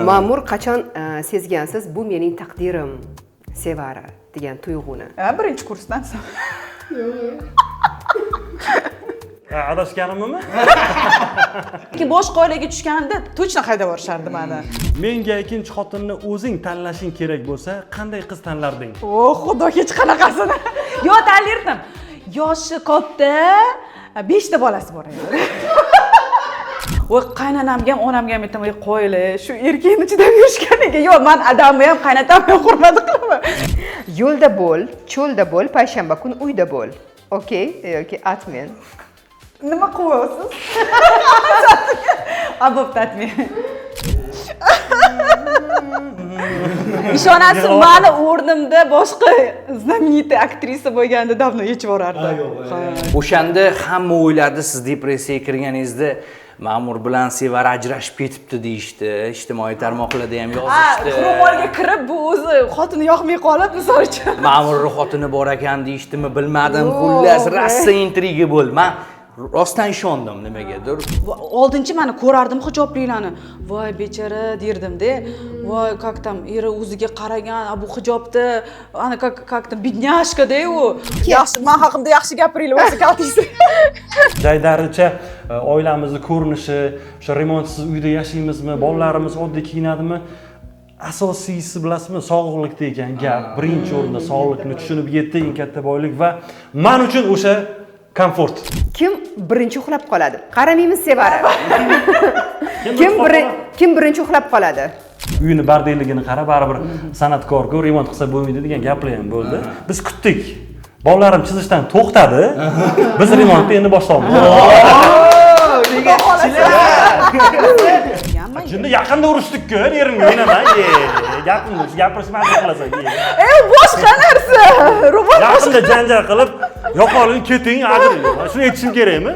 Ma'mur, qachon sezgansiz bu mening taqdirim Sevara degan tuyg'uni? Ha, birinchi kursdan so'ng. Adashganimmi? Lekin boshqa oilaga tushganimda точно haydab yuborishardi mani. Menga ikkinchi xotinni o'zing tanlashing kerak bo'lsa, qanday qiz tanlarding? O, xudo, hech qanaqasini. Yo, tanlardim. Yoshi katta, 5 ta bolasi bor ayol. Voy, qaynonamga ham, onamga ham aytaman, qo'yli, shu erkakni chidab yurishganiga. Yo'q, man adamni ham, qaynotamni ham hurmat qilaman. Yo'lda bo'l, cho'lda bo'l, payshanba kun uyda bo'l. Okey yoki atmen. Nima qilyapsiz? A, bo'pti, atmen. Ishonasiz, mani o'rnimda boshqa знаменитый aktrisa bo'lganda давно yechib yuborardi. O'shanda hamma o'ylardi, siz depressiyaga kirganingizda Ma'mur bilan Sevara ajrashib ketibdi deyishdi. Ijtimoiy tarmoqlarda ham yozishdi. Ro'molga kirib, bu o'zi xotini yoqmay qolib, misol uchun. Ma'murning xotini bor ekan deyishdimi, bilmadim. Xullas, rosa intriga bo'ldi. Men rostdan ishondim nimagadir. Oldinchi mani ko'rardim hijoblilarni. Voy bechara derdim-da. Voy, как там eri o'ziga qaragan, bu hijobda, ana как там бедняжка-da u. Yaxshi, men haqimda yaxshi gapiringlar, o'zi kaltaysiz. Jaydaricha oilamizni ko'rinishi, o'sha remontsiz uyda yashaymizmi, bolalarimiz oddiy kiyinadimi? Asosiysi bilasizmi, sog'liqda ekan gap. Birinchi o'rinda sog'liqni tushunib yetdi, eng katta boylik va men uchun o'sha komfort. Kim birinchi uxlab qoladi? Qaramaymiz Sevara. Kim birinchi uxlab qoladi? Uyini bardayligini qara, baribir san'atkorku, remont qilsa bo'lmaydi degan gaplar ham bo'ldi. Biz kutdik. Bolalarim chizishdan to'xtadi. Biz remontni endi boshlaymiz. Shunda yaqinda urushdik-ku, erimga o'ynaman. Gapimni gapirishni majbur qilasan. Boshqa narsa. Robot yaqinda janjal qilib, yo'qoling, keting, ajring. Shuni aytishim kerakmi?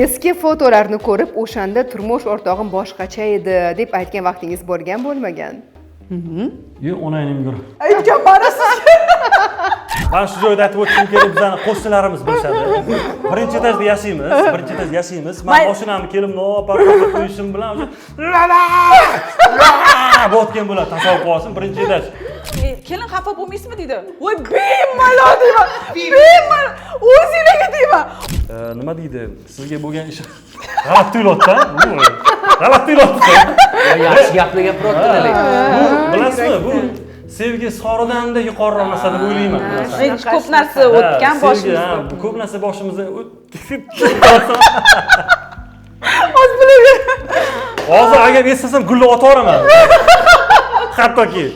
Eski fotolarni ko'rib, o'shanda turmush o'rtog'im boshqacha edi deb aytgan vaqtingiz bo'lgan, bo'lmagan? Yo'q, onangni ko'r. Aytgan mana sizga. Mana shu joyda aytib o'tishim kerak, bizani qo'shnilarimiz bilishadi. Birinchi etajda yashaymiz, birinchi etajda yashaymiz. Men mashinamni kelimni olib, parkka qo'yishim bilan o'sha la la la bo'tgan bo'ladi. Tasavvur qilsin, birinchi etaj. Kelin xafa bo'lmaysizmi deydi. Voy, bemalol deyman. Bemalol. O'zingizga deyman. Nima deydi? Sizga bo'lgan ish g'alati tuyulyapti-da. G'alati tuyulyapti. Yaxshi gaplar gapiryaptilar lekin. Bu bilasizmi, bu sevgi soridan-da yuqoriroq narsa deb o'ylayman. Ko'p narsa o'tgan boshimizda. Ko'p narsa boshimizdan o'tib. Hozir bilaman. Hozir agar eslasam gulla otaveraman. Hattoki.